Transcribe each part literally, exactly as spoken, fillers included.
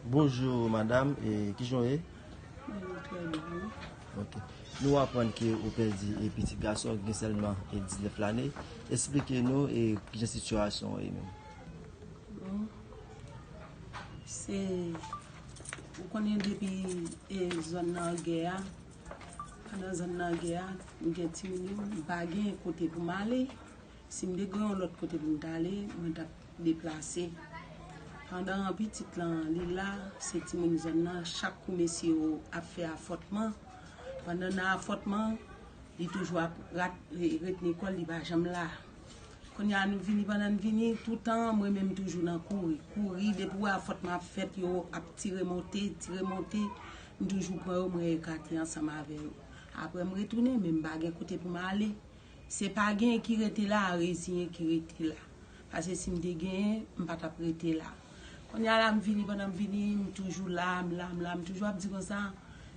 Bonjou madam, e kijan w ye? Mwen trè byen. Ok. Nou aprann ke ou pèdi e pitit gason ki gen sèlman e diznèf lane. Esplike nou e kijan sitiyasyon w ye menm. Bon, se, ou konnen depi e zòn nan gè a, pandan zòn nan gè a, m gen timoun yo, m pa gen kote pou m ale. Si m te gen yon lòt kote pou m t ale, mwen t ap deplase. Pandan pitit lan li la, se timoun zòn nan, chak kou mesye yo ap fè afòtman. Pandan nan afòtman, li toujou ap rat, retni kò l, li pa janm la. Kounye a nou vini, pandan n vini, toutan mwen menm toujou nan kouri. Kouri, depi w wè afòtman ap fèt, yo ap tire monte, tire monte, m toujou pran yo, mwen ekate ansanm avè yo. Apre m retounen, men m pa gen kote pou m ale. Se pa gen ki rete la, reziyen ki rete la. Paske si m te genyen, m pa t ap rete la. Kounye a la, m vini, pandan m vini, m toujou la, m la, m la, m toujou ap di konsa,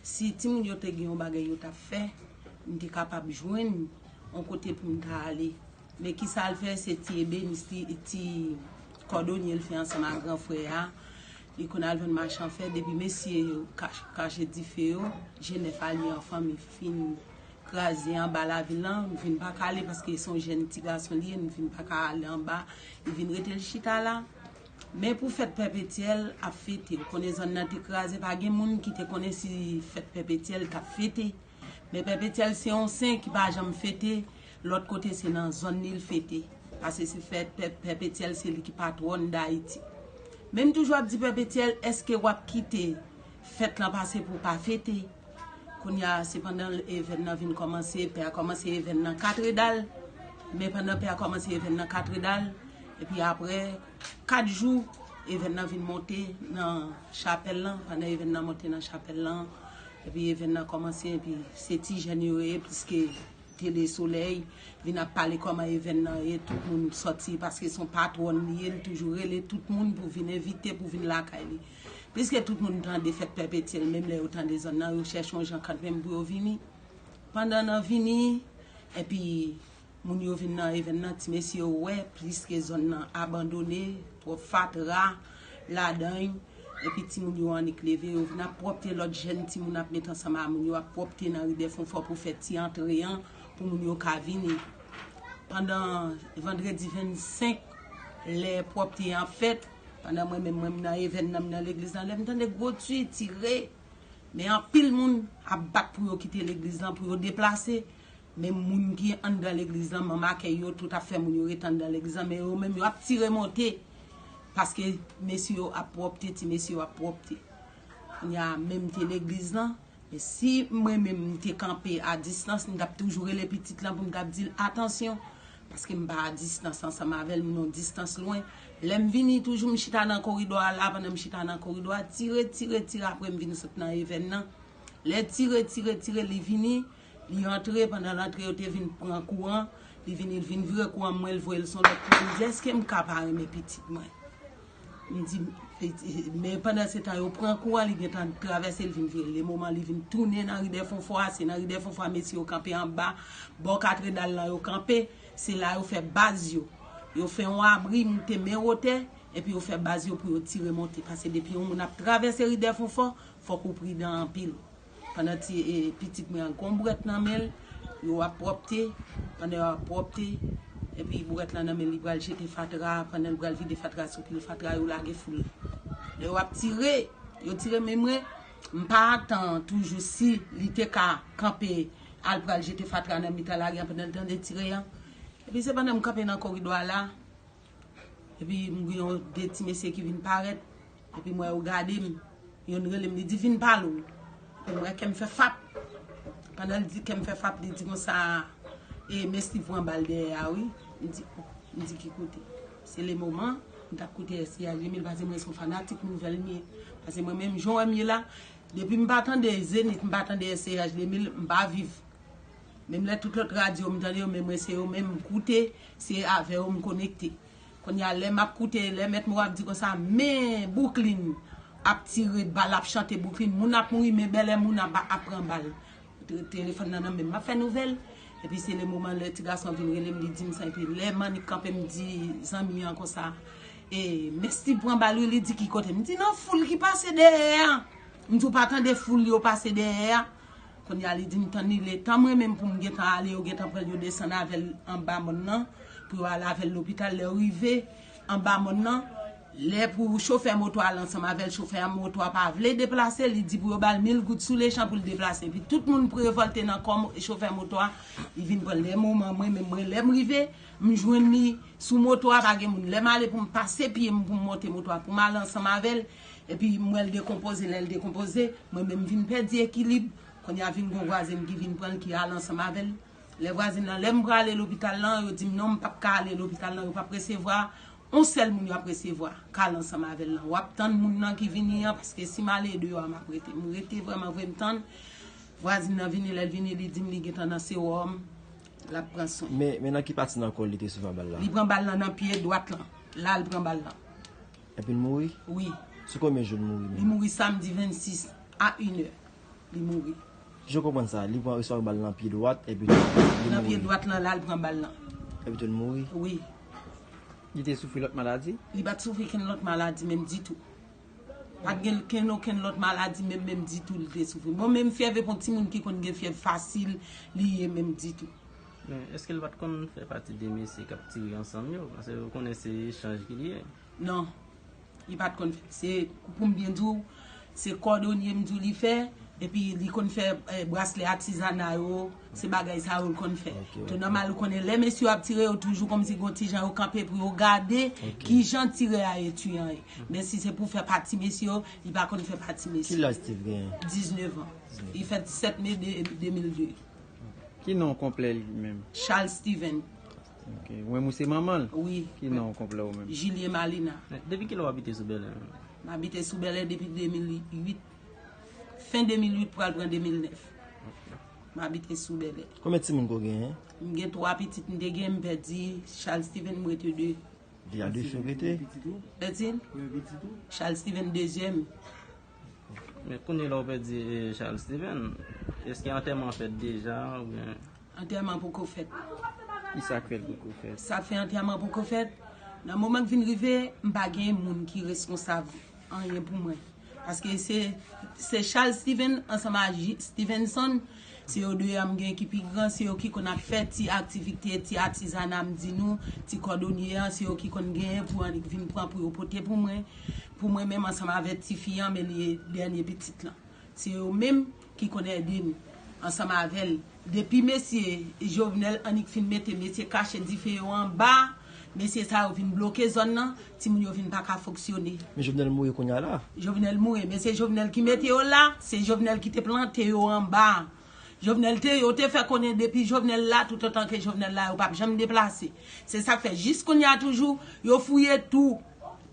si timoun yo te gen yon bagay yo t ap fè, m te kapab jwenn yon kote pou m ta ale. Men kisa l fè, se ti ebenis, ti, ti kòdonye l fè ansanm ak gran frè a. Li konn al vann machann fè, depi mesye yo ka-, kache dife yo, Jenèf a li an fanmi fin kraze anba lavil lan, m vin pa ka ale paske se yon jèn ti gason li ye, m vin pa ka ale anba, li vin rete l chita la. Men pou fèt pèpetyèl ap fete, ou konnen zòn nan te kraze, pa gen moun ki te konnen si fèt pèpetyèl t ap fete. Men pèpetyèl se yon sen ki pa janm fete, lòt kote se nan zòn li l fete. Paske se fèt pè-, pèpetyèl se li ki patwòn Dayiti. Men m toujou ap di pèpetyèl, èske w ap kite fèt lan pase pou w pa fete? Kounye a, se pandan evèn nan vin kòmanse, pè a kòmanse evèn nan katrèdal. Men pandan pè a kòmanse evèn nan katrèdal, epi apre kat jou, evèn nan vin monte nan chapèl lan. Pandan evèn nan monte nan chapèl lan, epi evèn nan kòmanse, epi se ti jèn yo ye, pliske Tele Solèy vin ap pale kòman evèn nan ye, tout moun sòti paske se yon patwòn li ye, li toujou rele tout moun pou vin envite, pou vin lakay li. Pliske tout moun tande fèt pèpetyèl, menm lè yo tande zòn nan, yo chèche yon jan kanmenm pou yo vini. Pandan nan vini, epi moun yo vin nan evèn nan, ti mesye yo wè, pliske zòn nan abandone, twòp fatra ladan l, epi timoun yo annik leve, yo vin ap pwòpte, lòt jèn timoun ap met ansanm a moun yo ap pwòpte nan ri Dèfonfò pou fè ti antre an, pou moun yo ka vini. Pandan vandredi vennsenk, lè pwòpte an ap fèt, pandan mwen menm, mwen m nan evèn nan, m nan legliz lan, lè m tande gwo twi tire, men anpil moun ap bat pou yo kite legliz lan, pou yo deplase. Men moun ki anndan legliz lan, manm akèy yo, tout ap fè moun yo ret anndan legliz lan, men yo menm yo ap tire monte. Paske mesye yo ap pwòpte, ti mesye yo ap pwòpte. Kounye a, men m te legliz lan, men si mwen menm m te kanpe a distans, m t ap toujou rele pitit lan pou m t ap di l, "Atansyon!" Paske m pa a distans ansanm avè l, m nan yon distans lwen. Lè m vini, toujou m chita nan koridò a la, pandan m chita nan koridò a, tire, tire, tire, apre m vin sot nan evèn nan. Lè tire, tire, tire, li vini, li antre, pandan l antre, yo te vin pran kouran, li vini, l vin vire kouran mwen, l voye l sou lòt kote, m di, "Èske m ka pa renmen pitit mwen?" M di, men pandan se tan, yo pran kouran, li gentan travèse, l vin vire. Le moman li vin tounen nan ri Dèfonfò a, se nan ri Dèfonfò a, mesye yo kanpe anba, bò katredal lan yo kanpe, se la yo fè baz yo. Yo fè yon abri, moute men wotè, epi yo fè baz yo pou yo tire monte. Paske depi yon moun ap travèse ri Dèfonfò, fòk ou pridan anpil. Pandan ti, e, pitit mwen an gon bwèt nan men l, yo ap pwòpte, pandan yo ap pwòpte, epi bwèt lan nan men l, li pral jete fatra, pandan l pral vide fatra sou pil fatra, yo lage foul. Lè yo ap tire, yo tire men mwen, m pa atan toujou si li te ka kanpe, al pral jete fatra nan mitan lari an pandan l tande tire an. Epi se pandan m kanpe nan koridò a la, epi m gen yon de ti mesye ki vin parèt. Epi m wè yo gade m. Youn rele m, li di, "Vin pale w." Epi m wè kè m fè fap. Pandan l di kè m fè fap, li di konsa, "E, men Steve pran bal dèyè a, wi." M di, "O." M di, "Ki kote?" Se le moman, m t ap koute S C H de mil, paske mwen se yon fanatik nouvèl m ye. Paske mwen menm, jan w wè m ye la, depi m pa tande Zenith, m pa tande S C H de mil, m pa viv. Menm lè tout lòt radyo m tande yo, men mwen se yo menm m koute, se avè yo m konekte. Kounye a, lè m ap koute, lè mèt mo ap di konsa, "Men Brooklyn ap tire bal, ap chante Brooklyn, moun ap mouri, men bèlè moun ap, ap pran bal." Te-, telefòn nan nan men m, m ap fè nouvèl. Epi se le moman lè ti gason vin rele m, li di m sa, epi lè m annik kanpe, m di zanmi an konsa, E, Messi pran bal wi, li di ki kote. M di nan foul ki pase dèyè a. M di w pa tande foul yo pase dèyè a. Kounye a li di m tann li letan mwen menm pou m gentan ale, yo gentan pran l, yo desann avè l anba mòn nan pou yo al avè l lopital. Lè yo rive anba mòn nan, lè pou chofè moto a al ansanm avè l, chofè moto a pa vle deplase, li di pou yo ba l mil goud sou lechan pou l deplase. Epi tout moun pou revòlte nan kò chofè moto a, li vin pran l. Lè moman mwen menm mwen lè m rive, m jwenn li sou moto a, pa gen moun. Lè m ale pou m pase pye m pou m monte moto a pou m ale ansanm avè l, epi m wè l dekonpoze, lè l dekonpoze, mwen menm m vin pèdi ekilib. Kounye a vin gon vwazen m ki vin pran l, ki ale ansanm avè l. Lè vwazen nan, lè m prale lopital lan, yo di m non, m p ap ka ale lopital lan, yo p ap resevwa yon sèl moun, y ap resevwa k al ansanm avè l lan. W ap tann moun nan ki vini an, paske si m ale deyò a, m ap rete. M rete vrèman vre, m tann vwazin nan vini, lè l vini, li di m li gentan nan sewòm, l ap pran swen. Men, men nan ki pati nan kò l li te resevwa bal la? Li pran bal lan nan pye dwat lan. La l pran bal lan. Epi l mouri? Wi. Sou konbyen jou l mouri menm? Li mouri samdi vennsis a inè. Li mouri. Jan w konprann sa, li pran resevwa bal nan pye dwat, epi tou, li mouri. Nan pye dwat lan, la l pran bal lan. Epi tou, l mouri? Wi. Li te soufri lòt maladi? Li pa t soufri kenn lòt maladi menm ditou. Pa t gen kenn okenn lòt maladi menm, menm ditou li te soufri. Bon, menm fyèv e pon timoun ki konn gen fyèv fasil, li ye menm ditou. Men, èske l pa t konn fè pati de mesye k ap tire ansanm yo? Paske ou konnen se echanj ki li ye. Non. Li pa t konn fè. Se, pou m byen di w, se kòdonye m di w li fè, epi li konn fè, eh, braslè atizana yo, se bagay sa yo l konn fè. Ok, ok. Tou nòmal, ou konnen lè mesye yo ap tire, yo toujou kòmsi gon ti jan yo kanpe pou yo gade ki jan tirè a ye tiye an ye. Men si se pou fè pati mesye yo, li pa konn fè pati mesye. Ki laj Steve genyen? Diznèf an. Li fèt sèt me de, de mil de. Ki non konplè li menm? Charles Steven. Ok. Ou menm ou se manman l? Wi. Ki non konplè ou menm? Julien Malina. Depi kilè w abite sou Bèlè menm? M abite sou Bèlè depi de mil uit. Fen de mil uit pral pran de mil nèf. M abite sou Bèlè. Konbyen timoun ke w genyen? M gen twa pitit m te gen, m pèdi Charles Steven, m rete de. Li a de fi w rete? Pèdi l? Charles Steven dezyèm. Men kounye la w pèdi, eh, Charles Steven, èske antèman fèt deja oubyen? Antèman poko fèt. Kisa k fè l poko fèt? Sa fè antèman poko fèt. Nan moman k vin rive, m pa gen moun ki reskonsab anyen pou mwen. Paske se, se Charles Steven ansanm a Ji-, Stevenson, se yo de a m gen ki pi gran, se yo ki konn ap fè ti aktivite, ti atizana m di nou, ti kòdonye an, se yo ki konn genyen pou annik vin pran pou yo pote pou mwen. Pou mwen menm ansanm avèk tifi an, men li dènye pitit lan. Se yo menm ki konn ede m ansanm avè l. Depi mesye Jovenel annik fin mete mesye kache dife yo anba, mesye sa yo vin bloke zòn nan, timoun yo vin pa ka fonksyone. Men Jovenel mouri kounye a la. Jovenel mouri, men se Jovenel ki mete yo la, se Jovenel ki te plante yo anba. Jovenel te, yo te fè konnen depi Jovenel la, toutotan ke Jovenel la, yo p ap janm deplase. Se sa k fè jis kounye a toujou, yo fouye tou.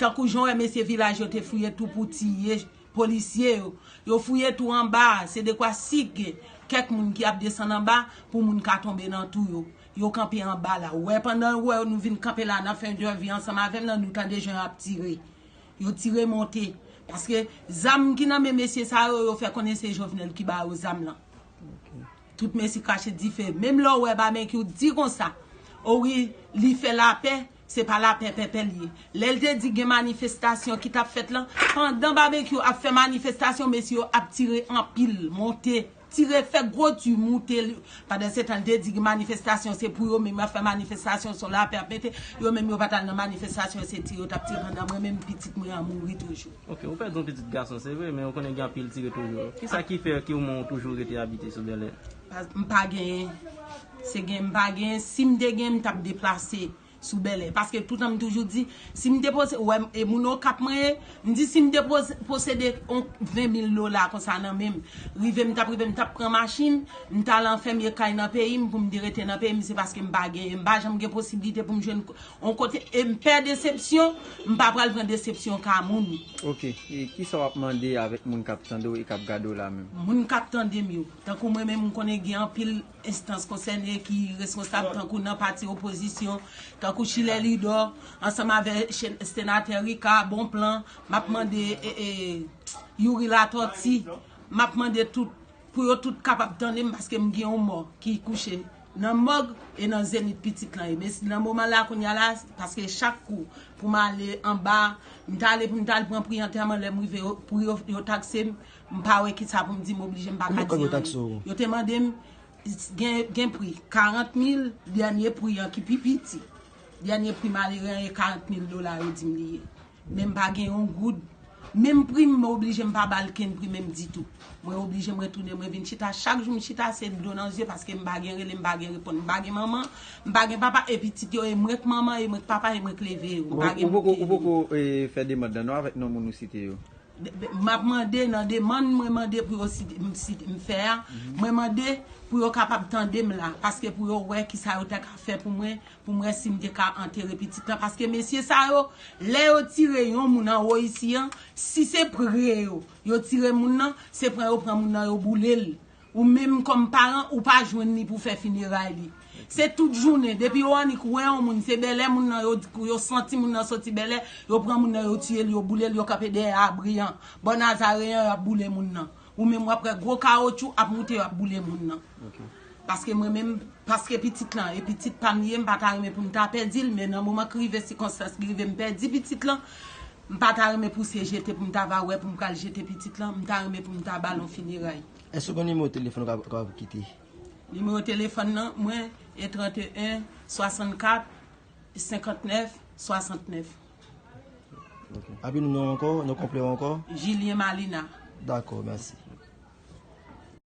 Tankou jan w wè mesye vilaj yo te fouye tou pou tiye polisye yo. Yo fouye tou anba, se dekwa si gen kèk moun ki ap desann anba pou moun ka tonbe nan tou yo. Yo kanpe anba la. Ou wè pandan ou wè nou vin kanpe la nan fen de vi ansanm avè m nan, nou tande jan y ap tire. Yo tire monte. Paske zam ki nan men mesye sa yo, yo fè konnen se Jovenel ki ba yo zam lan. Tout mesye kache dife. Menm lè w wè Babenkyou di konsa, o wi, li fè lapè, se pa lapè pèpè l ye. Lè l te di gen manifestasyon ki t ap fèt lan, pandan Babenkyou ap fè manifestasyon, mesye yo ap tire anpil, monte, tire, fè gwo ti moute. Pandan se tan, l te di gen manifestasyon, se pou yo menm y ap fè manifestasyon, se yon lapè y ap mete. Yo menm yo pa t al nan manifestasyon, se tire yo t ap tire pandan mwen menm pitit mwen an mouri toujou. Ok, ou pèdi yon pitit gason, se vre, men ou konnen gen anpil tire toujou. Kisa ki fè ke ou menm ou toujou rete abite sou Bèlè? Pa, m pa genyen. Se gen, m pa genyen. Si m te genyen, m t ap deplase sou Bèlè. Paske toutan m toujou di, si m te pose-, wè, e moun Okap mwen ye, m di si m te pose-, posede yon ven mil dola konsa nan men m, rive m t ap rive, m t ap pran machin, m t al anfèmye kay nan peyi m pou m te rete nan peyi m, se paske m pa genyen. M pa janm gen posiblite pou m jwenn yon kote, e m pè desepsyon, m pa pral pran desepsyon ka moun. Ok, e kisa w ap mande avèk moun k ap tande w e k ap gade w la menm? Moun k ap tande m yo, tankou mwen menm, m konnen gen anpil enstans konsène ki reskonsab, tankou nan pati opozisyon, tankou Chilè Lidò, ansanm avè chen-, senatè Rika Bonplan, m ap mande, e, e, Youri Latòti, m ap mande tout, pou yo tout kapab tande m, paske m gen yon mò ki kouche Nan mòg e nan Zenith pitit lan ye. Men nan moman la kounye a la, paske chak kou pou m ale anba, m t ale pou m t al pran pri antèman, lè m rive yo, pri yo, yo takse m, m pa wè kisa pou m di, m oblije m pa ka di anyen. Yo te mande m, gen, gen pri karant mil, dènye pri an ki pi piti. Dènye pri malere an e karant mil dola yo di m li ye. Men m pa gen yon goud. Menm pri m, mwen oblije m pa ba l kenn pri menm ditou. Mwen oblije m retounen, mwen vin chita. Chak jou m chita, se dlo nan zye paske m pa gen rele, m pa gen reponn. M pa gen manman, m pa gen papa, e pitit yo, e mwen k manman, e mwen k papa, e mwen k leve yo. M pa gen moun ki ede m. Ou poko, ou poko eh, fè demann nan non avèk non moun ou site yo? M ap mande nan demann mwen mande pou yo si m, si m fè a, mwen mande pou yo kapab tande m la, paske pou yo wè kisa yo ta ka fè pou mwen, pou m wè si m te ka antere pitit lan, paske mesye sa yo, lè yo tire yon moun anwo isi an, si se pre yo, yo tire moun nan, se pran yo pran moun nan yo boule l. Ou menm kòm paran, ou pa jwenn li pou fè fineray li. Se tout jounen, depi yo annik wè yon moun, se bèlè moun nan, yo, yo santi moun nan soti bèlè, yo pran moun nan, yo tiye l, yo boule l, yo kanpe dèyè abri an. Bò Nazaren an, y ap boule moun nan. Ou menm w ap wè gwo kawotchou ap moute, y ap boule moun nan. Paske mwen menm, paske pitit lan, e pitit pa m li ye, m pa ta renmen pou m ta pèdi l, men nan moman k rive, sikonstans ki rive m pèdi pitit lan, m pa ta renmen pou se jete pou m ta va wè pou m pral jete pitit lan, m ta renmen pou m ta ba l yon fineray. Èske w gen nimewo telefòn ou ka, ka kite? Nimewo telefòn nan, mwen, e trannteyen, swasannkat, senkantnèf, swasantnèf. Epi non ankò, non konplè ankò? Julien Malina. Dakò, mèsi.